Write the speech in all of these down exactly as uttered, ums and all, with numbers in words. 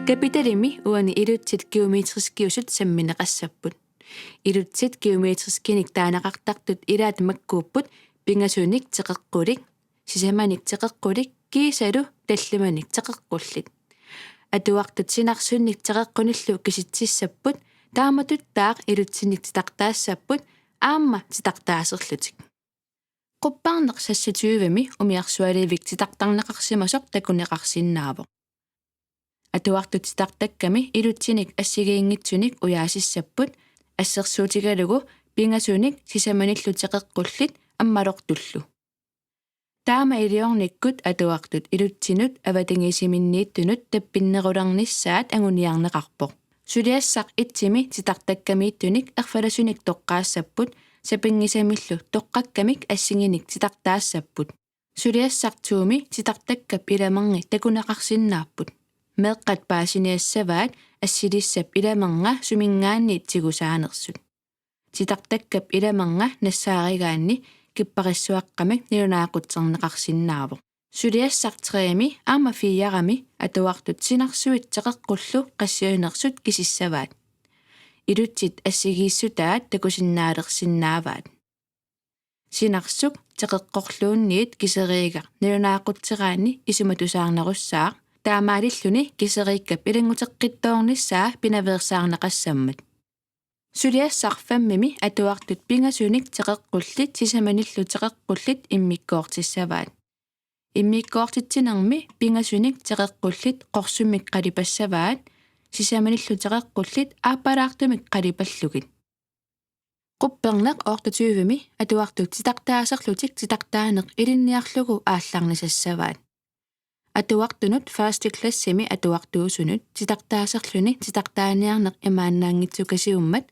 Kapitalimi uani ilutsit geometriskiusut sammineqassapput. Ilutsit geometriskinik taaneqartartut ilaat makkuupput: pingasunik teqeqqulik, sisamanik teqeqqulik kiisalu tallimanik teqeqqullit. Atuartut sinarsunnik teqeqqunillu kisitsissapput, taamatuttaaq ilutsinik titartaassapput aamma titartaaserlutik. Qupperneq seksogtyvemi umiarsualiivik titartarneqarsimasoq takuneqarsinnaavoq. Atuartut titartakkami ilutsinik assigiinngitsunik ujaasissapput, assersuutigalugu pingasunik sisamanillu teqeqqullit ammalortullu. Taama iliornikkut atuartut ilutsinut avatangiisiminniittunut tappinnerulernissaat anguniarneqarpoq. Suliassaq etsimi titartakkamiittunik erfalasunik toqqaassapput, sapinngisamillu toqqakkamik assiginik titartaassapput. Suliassaq tomi titartakkap ilamerni takuneqarsinnaapput. Meeqqat paasiniassavaat assilissap ilamernga suminngaanniit tigusaanersut. Titartakkap ilamernga nassaarigaanni kipparissuaqqamik nalunaaqutserneqarsinnaavoq. Suliassaq tremi aamma firemi atuartut sinarsuit teqeqqullu qassiunersut kisissavaat. Ilutsit assigiissutaat takusinnaalersinnaavaat. Sinarsuk teqeqqorluunniit kiseriigaq nalunaaqutseraanni isumatusaarnerussaaq, taamaalilluni kiseriikkap ilannguteqqittoornissaa pinaveersaarneqassammat. Suliassaq femimi atuartut pingasunik teqeqqullit sisamanillu teqeqqullit immikkoortissavaat. Immikkoortitsinermi pingasunik teqeqqullit qorsumik qalipassavaat, sisamanillu teqeqqullit aappalaartumik qalipallugit. Qupperneq otteogtyvemi atuartut titartaaserlutik titartaaneq ilinniarlugu aallarnisassavaat. Atuartunut første klassimi atuartuusunut titartaaserluni titartaaniarneq imaannaanngitsukasiummat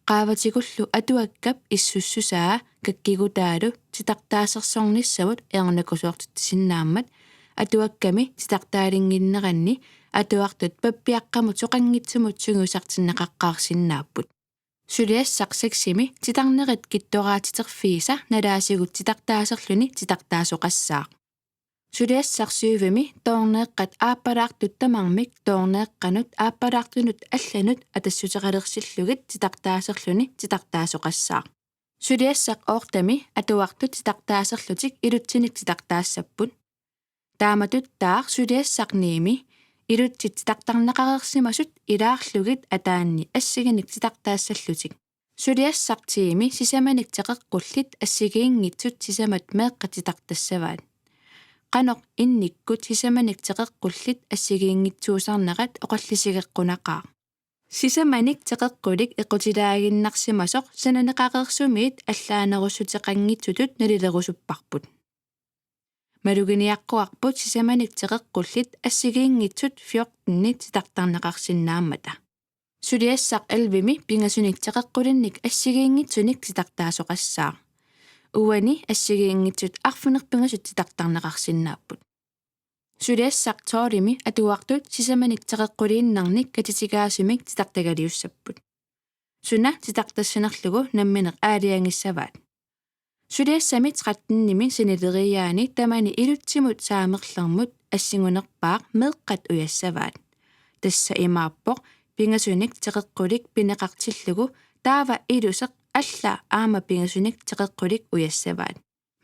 qaavatigullu atuakkap issussusaa kakkigutaalu titartaasersornissamut ernukusoortitsisinnaammat atuakkami titartaalinnginneranni atuartut pappiaqqamut soqanngitsumut sungiusartinneqaqqaarsinnaapput. Suliassaq seksimi titarnerit kittoraatiterfiisa nalaasigut titartaaserluni titartaasoqassaaq. Suliassaq syvimi toorneeqqat aappalaartut tamarmik toorneeqqanut aappalaartunut allanut atassuteqalersillugit titartaaserluni titartaasoqassaaq. Suliassaq ottemi atuartut titartaaserlutik ilutsinik titartaassapput. Taamatuttaaq suliassaq nimi ilutsit titartarneqareersimasut ilaarlugit ataanni assiginik titartaassallutik. Suliassaq timi sisamanik teqeqqullit assigiinngitsut sisamat meeqqat titartassavaat. Qanoq innikkut sisamanik teqeqqullit assigiinngitsuusarnerat oqallisigeqqunaqaaq. Sisamanik teqeqqulik equtilaaginnarsimasoq sananeqareersumiit allaanerussuteqanngitsutut nalilerusupparput. Maluginiaqquarput sisamanik teqeqqullit assigiinngitsut fjortenit titartarneqarsinnaammata. Suliassaq ellevemi pingasunik teqeqqulinnik assigiinngitsunik titartaasoqassaaq. Uani assigiinngitsut arfineq-pingasut titartarneqarsinnaapput. Suliassaq tolvimi atuartut sisamanik teqeqquliinnarnik katitigaasumik titartagaliussapput. Suna titartassanerlugu nammineq aalajangissavaat. Suliassami trettenimi sinileriaani tamani ilutsimut saamerlermut assingunerpaaq meeqqat ujassavaat. Tassa imaappoq pingasunik teqeqqulik pineqartillugu taava iluseq alla aamma pingasunik teqeqqulik ujassavaat.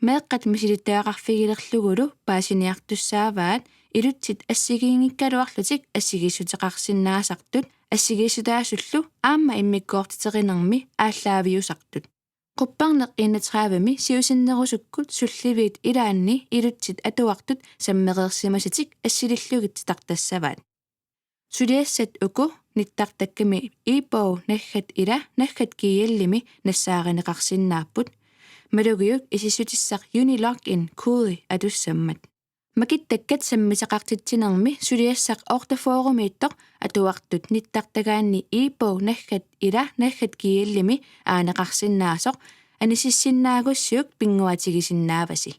Meeqqat misilittagaqarfigilerlugulu paasiniartussaavaat ilutsit assigiinngikkaluarlutik assigiissuteqarsinnaasartut assigiissutaasullu aamma immikkoortiterinermi aallaaviusartut. Qupperneq enogtredivemi siusinnerusukkut sulliviit ilaanni ilutsit atuartut sammereersimasatik assilillugit titartassavaat. Suliassat uku nittartakkami e-bog naggat ila naggat gl-imi nassaarineqarsinnaapput. Malugiuk isissutissaq Unilogin koodi atussammat. Makittakkat sammisaqartitsinermi suliassaq otteogfyrremiittoq atuartut nittartagaanni e-bog naggat ila naggat gl-imi aaneqarsinnaasoq anisissinnaagussigit pinnguatigisinnaavasi.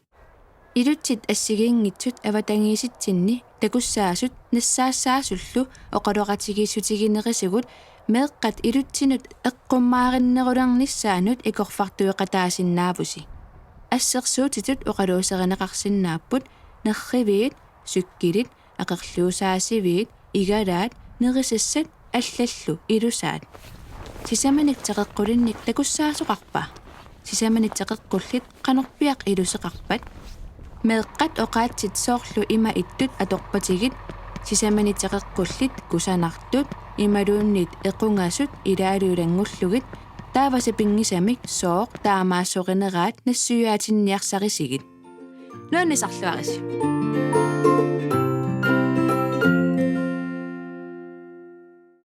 Ilutsit assigiinngitsut avatangiisitsinni takussaasut nassaassaasullu oqaloqatigiissutiginerisigut meeqqat ilutsinut eqqummaarinnerulernissaannut ikorfartueqataasinnaavusi. Assersuutitut oqaluuserineqarsinnaapput nerriviit, sykkelit, aqerluusaasiviit, igalaat, nerisassat allallu ilusaat. Sisamanit teqeqqulinnik takussaasoqarpa? Sisamanit teqeqqullit qanorpiaq iluseqarpat? Meeqqat oqaatsit soorlu ima ittut atorpatigit: sisamanit teqeqqullit kusanartut imaluunniit equngasut ilaalu ilanngullugit, taava sapinngisamik sooq taamaassorineraat nassuiaatinniarsarisigit. Nuannisarluarisi.